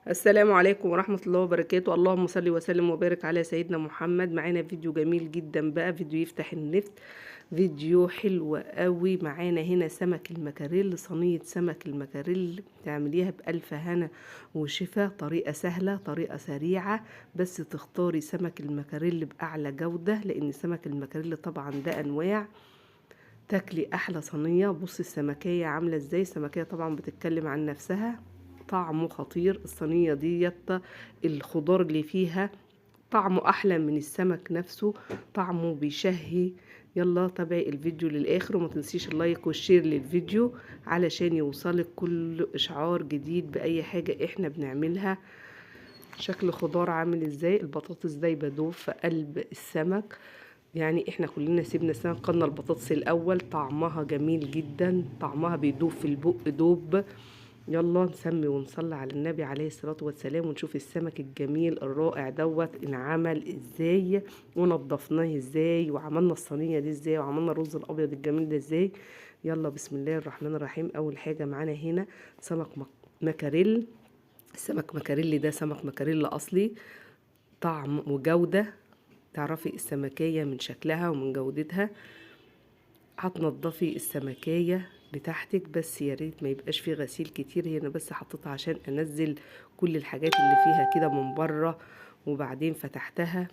السلام عليكم ورحمة الله وبركاته. اللهم صل وسلم وبارك على سيدنا محمد. معانا فيديو جميل جدا بقى، فيديو يفتح النفس، فيديو حلو قوي. معانا هنا سمك المكاريل، صينية سمك المكاريل تعمليها بألف هنا وشفا، طريقة سهلة طريقة سريعة، بس تختاري سمك المكاريل بأعلى جودة، لأن سمك المكاريل طبعا ده أنواع. تاكلي أحلى صينية. بصي السمكية عاملة ازاي، السمكية طبعا بتتكلم عن نفسها، طعمه خطير. الصينية ديت الخضار اللي فيها طعمه أحلى من السمك نفسه، طعمه بيشهي. يلا تابعي الفيديو للآخر، وما تنسيش ال like وال share للفيديو علشان يوصلك كل إشعار جديد بأي حاجة احنا بنعملها. شكل خضار عامل ازاي، البطاطس دايبة دوب في قلب السمك، يعني احنا كلنا سيبنا السمك قلنا البطاطس الأول، طعمها جميل جدا، طعمها بيدوب في البق دوب. يلا نسمي ونصلي على النبي عليه الصلاة والسلام، ونشوف السمك الجميل الرائع دوت انعمل ازاي، ونضفناه ازاي، وعملنا الصينية دي ازاي، وعملنا الرز الابيض الجميل ده ازاي. يلا بسم الله الرحمن الرحيم. اول حاجة معانا هنا سمك مكاريل. السمك مكاريل ده سمك مكاريل اصلي، طعم وجودة، تعرفي السمكية من شكلها ومن جودتها. هتنضفي السمكية بتاعتك، بس يا ريت ما يبقاش فيه غسيل كتير. هي انا بس حطيتها عشان انزل كل الحاجات اللي فيها كده من بره، وبعدين فتحتها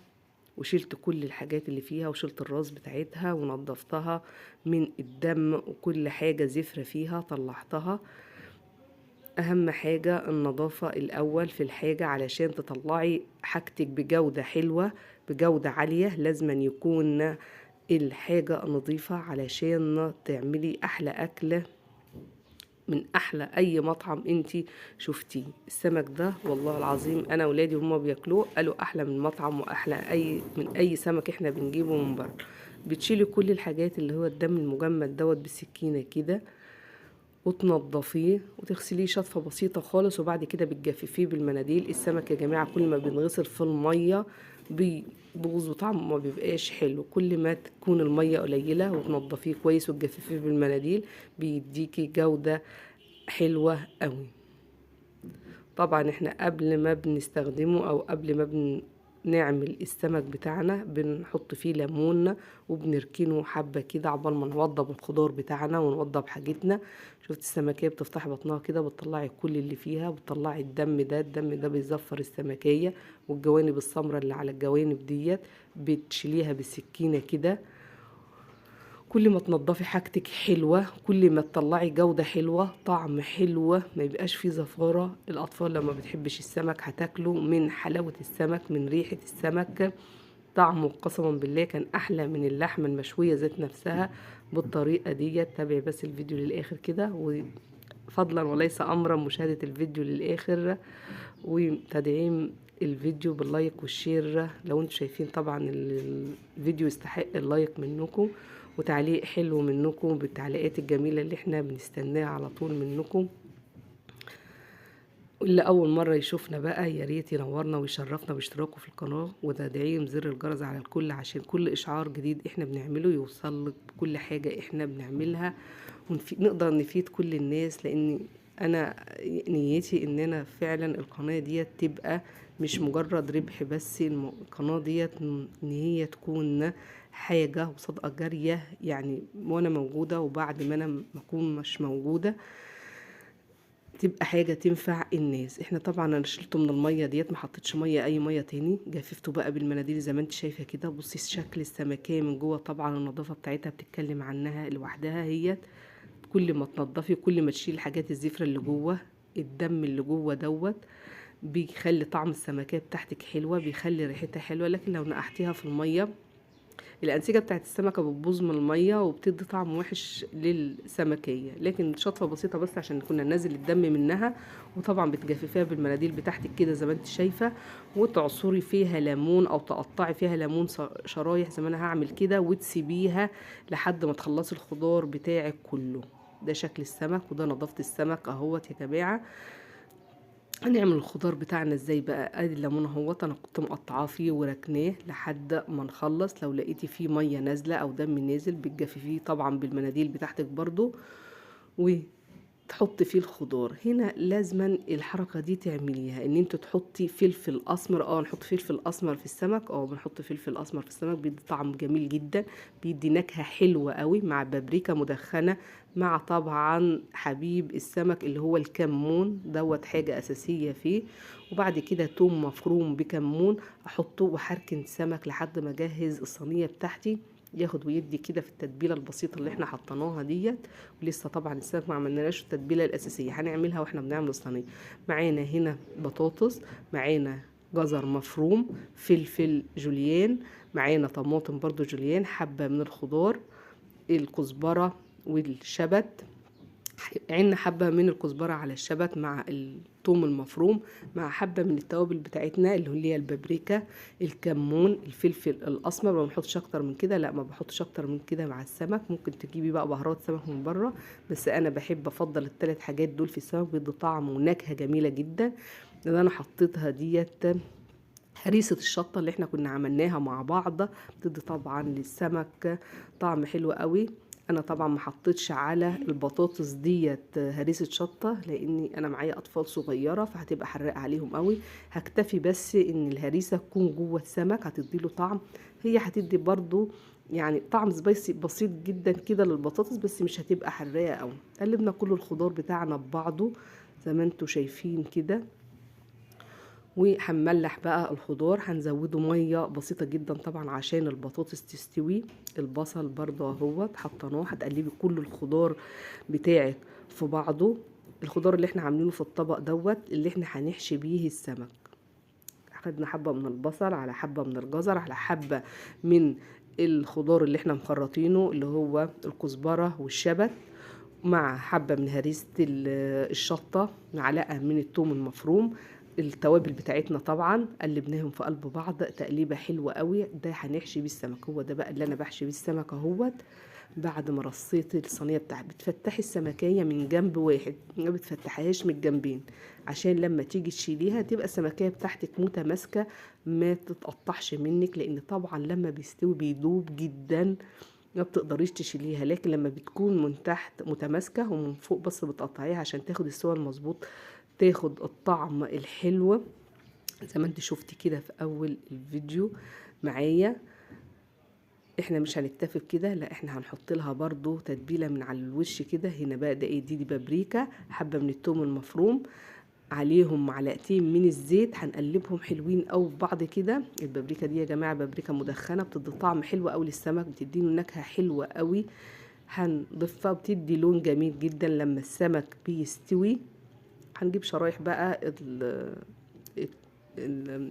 وشلت كل الحاجات اللي فيها، وشلت الراس بتاعتها ونضفتها من الدم وكل حاجة زفرة فيها طلعتها. اهم حاجة النظافة الاول في الحاجة علشان تطلعي حاجتك بجودة حلوة بجودة عالية. لازم يكون الحاجة نظيفة علشان تعملي أحلى أكلة من أحلى أي مطعم انتي شفتيه. السمك ده والله العظيم أنا ولادي هما بياكلوه قالوا أحلى من مطعم وأحلى من أي سمك احنا بنجيبه من بره. بتشيلي كل الحاجات اللي هو الدم المجمد دوت بالسكينة كده، وتنضفيه وتغسليه شطفة بسيطة خالص، وبعد كده بتجففيه بالمناديل. السمك يا جماعة كل ما بينغسل في المية بيبوظ وطعمه ما بيبقاش حلو. كل ما تكون المية قليلة وتنضفيه كويس وتجففيه بالمناديل بيديكي جودة حلوة قوي. طبعا احنا قبل ما بنستخدمه او قبل ما بنعمل السمك بتاعنا بنحط فيه ليمون وبنركنه حبة كده عقبال ما نوضب الخضار بتاعنا ونوضب حاجتنا. شفت السمكية بتفتحي بطنها كده بتطلعي كل اللي فيها، بتطلعي الدم ده، الدم ده بيزفر السمكية، والجوانب السمراء اللي على الجوانب ديت بتشيليها بالسكينة كده. كل ما تنضفي حاجتك حلوة كل ما تطلعي جودة حلوة طعم حلوة، ما يبقاش فيه زفارة. الأطفال لما بتحبش السمك هتاكله من حلاوة السمك من ريحة السمك، طعمه قسما بالله كان أحلى من اللحمة المشوية ذات نفسها بالطريقة دي. تابعي بس الفيديو للآخر كده، وفضلا وليس أمرا مشاهدة الفيديو للآخر وتدعيم الفيديو بال like وال share. لو انتوا شايفين طبعا الفيديو يستحق ال like منكم وتعليق حلو منكم بالتعليقات الجميلة اللي احنا بنستناها على طول منكم. واللي أول مرة يشوفنا بقى يا ريت ينورنا ويشرفنا باشتراكه في القناة وتدعيم زر الجرس على الكل عشان كل إشعار جديد احنا بنعمله يوصل بكل حاجة احنا بنعملها، ونقدر نفيد كل الناس. لأن أنا نيتي إن أنا فعلا القناة ديت تبقى مش مجرد ربح بس، القناة ديت إن هي تكون حاجة وصدقة جارية، يعني وأنا موجودة وبعد ما أنا أكون مش موجودة تبقى حاجة تنفع الناس. احنا طبعا انا شلته من المية ديت، ما حطيتش مية اي مية تاني، جففته بقى بالمناديل زي ما انت شايفة كده. بصي شكل السمكية من جوه، طبعا النظافة بتاعتها بتتكلم عنها لوحدها. هي كل ما تنضفي كل ما تشيل الحاجات الزفرة اللي جوه، الدم اللي جوه دوت بيخلي طعم السمكية بتاعتك حلوة، بيخلي ريحتها حلوة. لكن لو نقعتيها في المية الأنسجة بتاعت السمكة بتبوظ من المية وبتدي طعم وحش للسمكية. لكن شطفة بسيطة بس عشان كنا ننزل الدم منها، وطبعا بتجففيها بالمناديل بتاعتك كده زي ما انت شايفة، وتعصري فيها ليمون أو تقطعي فيها ليمون شرايح زي ما أنا هعمل كده، وتسيبيها لحد ما تخلصي الخضار بتاعك كله. ده شكل السمك وده نظافة السمك اهوت يا جماعة. هنعمل الخضار بتاعنا ازاي بقى؟ ادي الليمون اهوت انا كنت مقطعاه فيه وركناه لحد ما نخلص. لو لقيتي فيه ميه نازله او دم نازل بتجففيه طبعا بالمناديل بتاعتك برضو، تحط فيه الخضار. هنا لازما الحركة دي تعمليها، ان انت تحطي فلفل اسمر. نحط فلفل اسمر في السمك، بنحط فلفل اسمر في السمك، بيدي طعم جميل جدا، بيدي نكهة حلوة قوي، مع بابريكا مدخنة، مع طبعا حبيب السمك اللي هو الكمون دوت، حاجة اساسية فيه. وبعد كده توم مفروم بكمون احطه، وحركن السمك لحد ما اجهز الصينية بتاعتي، ياخد ويدي كده في التتبيله البسيطة اللي احنا حطيناها ديت. ولسه طبعا السمك ما عملناش التتبيله الاساسية، هنعملها واحنا بنعمل الصينية. معانا هنا بطاطس، معانا جزر مفروم، فلفل جوليان، معانا طماطم برضو جوليان، حبه من الخضار، الكزبره والشبت، عندنا حبه من الكزبره على الشبت مع الثوم المفروم، مع حبه من التوابل بتاعتنا اللي هي البابريكا، الكمون، الفلفل الاسمر. ما بنحطش اكتر من كده، لا ما بحطش اكتر من كده مع السمك. ممكن تجيبي بقى بهارات سمك من بره، بس انا بحب افضل الثلاث حاجات دول في السمك، بيدي طعم ونكهه جميلة جدا. اللي انا حطيتها ديت هريسة الشطة اللي احنا كنا عملناها مع بعض، بتدي طبعا للسمك طعم حلو قوي. انا طبعا ما حطيتش على البطاطس ديت هريسة شطة لاني انا معايا اطفال صغيرة فهتبقى حراقة عليهم قوي، هكتفي بس ان الهريسة تكون جوه السمك، هتدي له طعم. هي هتدي برضو يعني طعم سبايسي بسيط جدا كده للبطاطس، بس مش هتبقى حراقة قوي. قلبنا كل الخضار بتاعنا ببعضه زي ما انتوا شايفين كده، وهنملح بقى الخضار، هنزوده مية بسيطة جدا طبعا عشان البطاطس تستوي. البصل برضه اهوت حطيناه، هتقلبي كل الخضار بتاعك في بعضه. الخضار اللي احنا عاملينه في الطبق دوت اللي احنا هنحشي بيه السمك، خدنا حبه من البصل على حبه من الجزر على حبه من الخضار اللي احنا مخرطينه اللي هو الكزبره والشبت، مع حبه من هريسه الشطه، معلقه من الثوم المفروم، التوابل بتاعتنا طبعا، قلبناهم في قلب بعض تقليبه حلوة قوي. ده هنحشي بيه السمك، هو ده بقى اللي انا بحشي بيه السمك اهوت. بعد ما رصيت الصينية بتاعتي، بتفتحي السمكيه من جنب واحد، ما بتفتحيهاش من الجنبين، عشان لما تيجي تشيليها تبقى السمكيه بتاعتك متماسكة ما تتقطعش منك، لان طبعا لما بيستوي بيدوب جدا ما بتقدريش تشيليها، لكن لما بتكون من تحت متماسكة ومن فوق بس بتقطعيها عشان تاخد السوى المظبوط، تاخد الطعم الحلو زي ما انت شفتي كده في اول الفيديو معايا. احنا مش هنكتفي بكده، لا احنا هنحط لها برضو تتبيله من على الوش كده. هنا بقى ده ايه؟ دي بابريكا، حبه من الثوم المفروم، عليهم معلقتين من الزيت، هنقلبهم حلوين قوي ببعض كده. البابريكا دي يا جماعة بابريكا مدخنه، بتدي طعم حلو قوي للسمك، بتديله نكهة حلوة قوي. هنضيفها بتدي لون جميل جدا لما السمك بيستوي. هنجيب شرايح بقى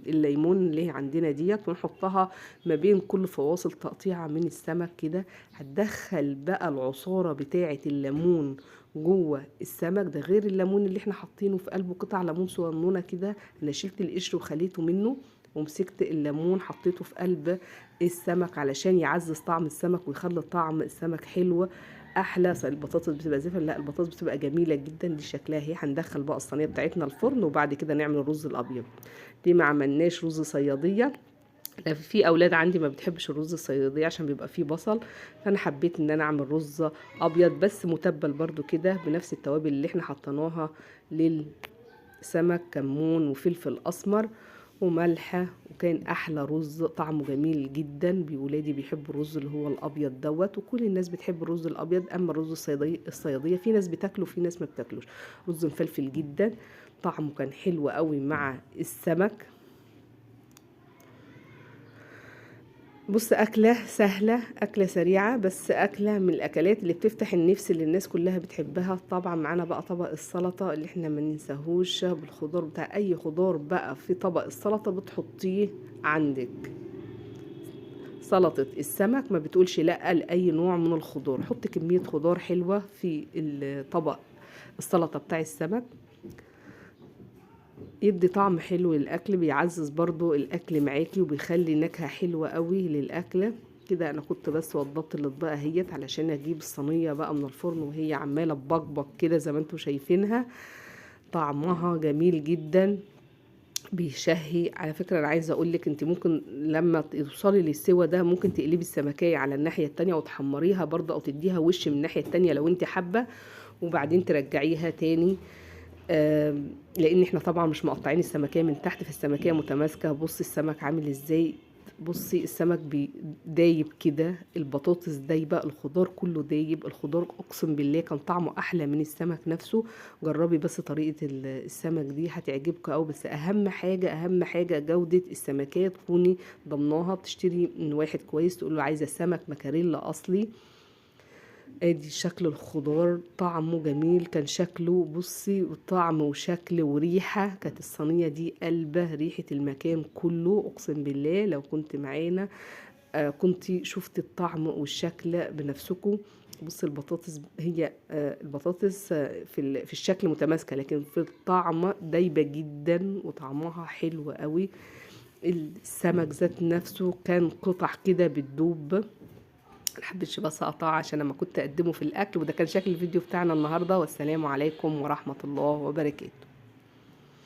الليمون اللي عندنا ديت ونحطها ما بين كل فواصل تقطيعه من السمك كده. هتدخل بقى العصاره بتاعه الليمون جوه السمك ده، غير الليمون اللي احنا حاطينه في قلبه قطع ليمون صغنونه كده. انا شلت القشر وخليته منه ومسكت الليمون حطيته في قلب السمك علشان يعزز طعم السمك ويخلي طعم السمك حلو احلى. البطاطس بتبقى زفر، لا البطاطس بتبقى جميلة جدا. دي شكلها اهي. هندخل بقى الصينية بتاعتنا الفرن وبعد كده نعمل الرز الابيض. دي ما عملناش رز صياديه، لا في اولاد عندي ما بتحبش الرز الصياديه عشان بيبقى فيه بصل، فانا حبيت ان انا اعمل رز ابيض بس متبل برضو كده بنفس التوابل اللي احنا حطيناها للسمك، كمون وفلفل اسمر وملح، وكان احلى رز، طعمه جميل جدا. بولادي بيحبوا الرز اللي هو الابيض دوت، وكل الناس بتحب الرز الابيض. اما الرز الصياديه في ناس بتاكله وفي ناس ما بتاكلوش. رز مفلفل جدا، طعمه كان حلو قوي مع السمك. بص، اكله سهلة، اكله سريعة، بس اكله من الاكلات اللي بتفتح النفس اللي الناس كلها بتحبها. طبعا معانا بقى طبق السلطة اللي احنا ما ننساهوش بالخضار بتاع اي خضار بقى في طبق السلطة بتحطيه عندك. سلطة السمك ما بتقولش لا لاي نوع من الخضار، حط كمية خضار حلوة في الطبق السلطة بتاع السمك، يدي طعم حلو للاكل، بيعزز برضو الاكل معاكي وبيخلي نكهة حلوة قوي للاكله كده. انا كنت بس وضبت الاطباق اهيت علشان اجيب الصينية بقى من الفرن وهي عماله تبقبق كده زي ما انتم شايفينها، طعمها جميل جدا بيشهي. على فكرة انا عايزه اقول لك انت ممكن لما توصلي للسوا ده ممكن تقلبي السمكيه على الناحية التانية وتحمريها برضه، او تديها وش من الناحية التانية لو انت حابة، وبعدين ترجعيها تاني، لان احنا طبعا مش مقطعين السمكيه من تحت، فالسمكيه متماسكة. بصي السمك عامل ازاي، بصي السمك دايب كده، البطاطس دايبه، الخضار كله دايب. الخضار اقسم بالله كان طعمه احلى من السمك نفسه. جربي بس طريقه السمك دي هتعجبك قوي. بس اهم حاجة، اهم حاجة جوده السمكيه تكوني ضمناها، بتشتري من واحد كويس تقول له عايزه سمك مكاريلا اصلي. ادي شكل الخضار، طعمه جميل كان شكله، بصي طعم وشكل وريحة، كانت الصينية دي قلبة ريحة المكان كله اقسم بالله. لو كنت معانا كنت شفت الطعم والشكل بنفسكم. بصي البطاطس هي البطاطس في الشكل متماسكة، لكن في الطعم دايبة جدا وطعمها حلو قوي. السمك ذات نفسه كان قطع كده بتدوب، ما حبيتش بس اقطعه عشان لما كنت اقدمه في الاكل. وده كان شكل الفيديو بتاعنا النهارده، والسلام عليكم ورحمة الله وبركاته.